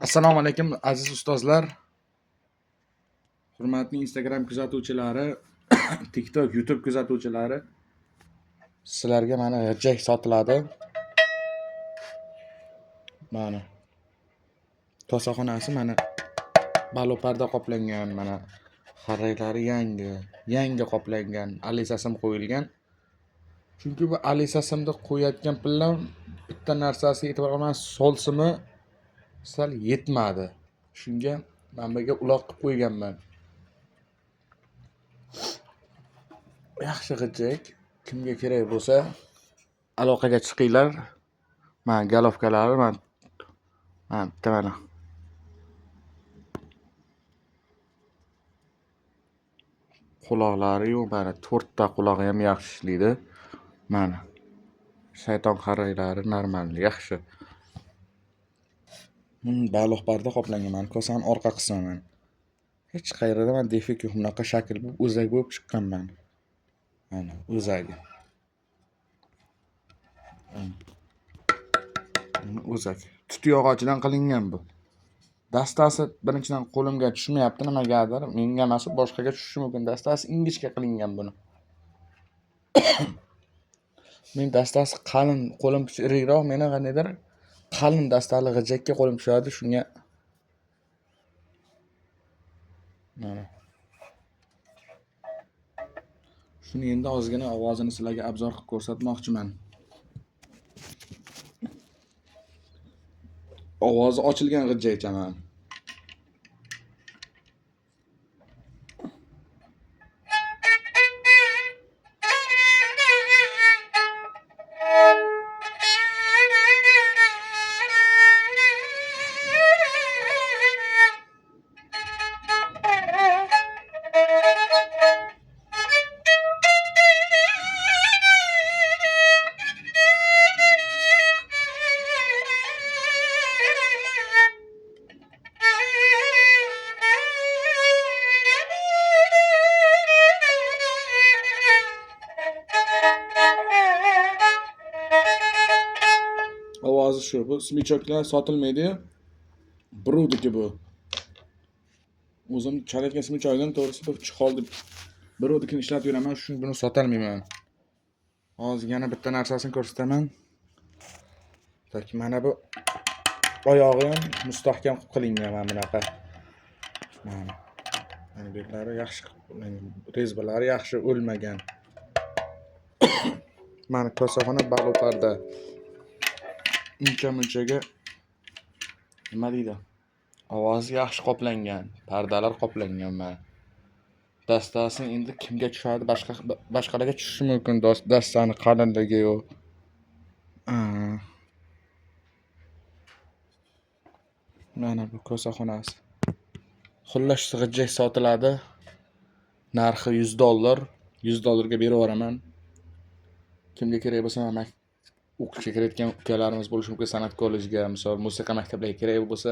Assalomu alaykum aziz ustozlar. Hurmatli Instagram kuzatuvchilari, TikTok, YouTube kuzatuvchilari. Sizlarga mana g'ijjak sotiladi. Mana kosaxonasi mana baloparda qoplangan, mana xarraklari yangi, yangi qoplangan, Alisa sim qo'yilgan. Chunki bu Alisa simni qo'yayotgan pillam bitta narsasiga e'tibor qilman, sol simi sal yetmadi. Shunga mana bu yerga uloq qilib qo'yganman. Yaxshi g'ijjak. Kimga kerak bo'lsa aloqaga chiqinglar. Mana golovkalari mana mana bitta mana. Quloqlari yo'q, mana to'rtta qulog'i ham yaxshi ishlaydi. Mana shayton xarraklari normal, yaxshi. Baliq parda qoplangan mana kosani orqa qismi mana. Hech qayerda mana defekt yo'q, bunaqa shakl bo'lib, o'zak bo'lib chiqqan mana. Mana o'zagi. O'zak. Tut yog'ochidan qilingan bu. Dastasi birinchidan qo'limga tushmayapti nimagadir, menga emas, boshqaga tushishi mumkin. Dastasi ingichka qilingan buni. Men dastasi qalin, qo'lim irikroq, meni qandaydir qalin dastali g'ijakka qo'lim tushadi, shunga mana. Shuni endi ozgina ovozini sizlarga obzor qilib ko'rsatmoqchiman. Ovozi ochilgan g'ijakcha mana. Ovozi shu. Bu smichoklar sotilmaydi. Birovniki bu. O'zim chalayotgan smichokdan to'g'risi bir chixol deb birovnikini ishlatib yuraman, shuni buni sotolmayman. Hozir yana bitta narsasini ko'rsataman. Tak, mana bu oyog'i ham mustahkam qilib qilingan mana bunaqa. Mana. Mana bu yerlari yaxshi qilingan, rezbalari yaxshi o'lmagan. Mana kosaxona baloparda. Uncha munchaga nima deydi? Ovozi yaxshi qoplangan, pardalar qoplangan mana. Dastasi endi kimga tushadi? Boshqalarga tushishi mumkin dastani qalinligi yo'q. Mana bu kosaxonasi. Xullas g'ijjak sotiladi. Narxi $100. $100 ga berib yuboraman. Kimga kerak bo'lsa, mana o'qishga kirayotgan ukalarimiz bo'lishi mumkin, san'at kollejiga, misol musiqa maktablariga kerak bo'lsa,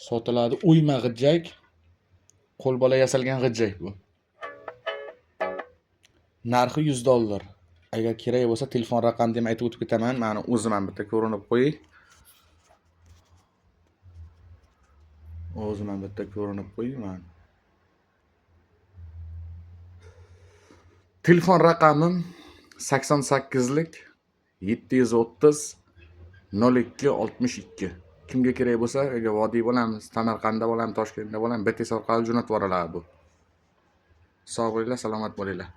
sotiladi. O'yma g'ijjak, qo'lbola yasalgan g'ijjak bu. Narxi $100. Agar kerak bo'lsa, telefon raqamini ham aytib o'tib ketaman. Mana o'zim ham bitta ko'rinib qo'yay. O'zim ham bitta ko'rinib qo'yay mana. Telefon raqamim 88lik 730 02 62. Kimga kerak bo'lsa, agar vodiy bo'lamiz, Samarqandda bo'lamiz, Toshkentda bo'lamiz, BTS orqali jo'natib yuboriladi bu. Sog' bo'linglar, salomat bo'linglar.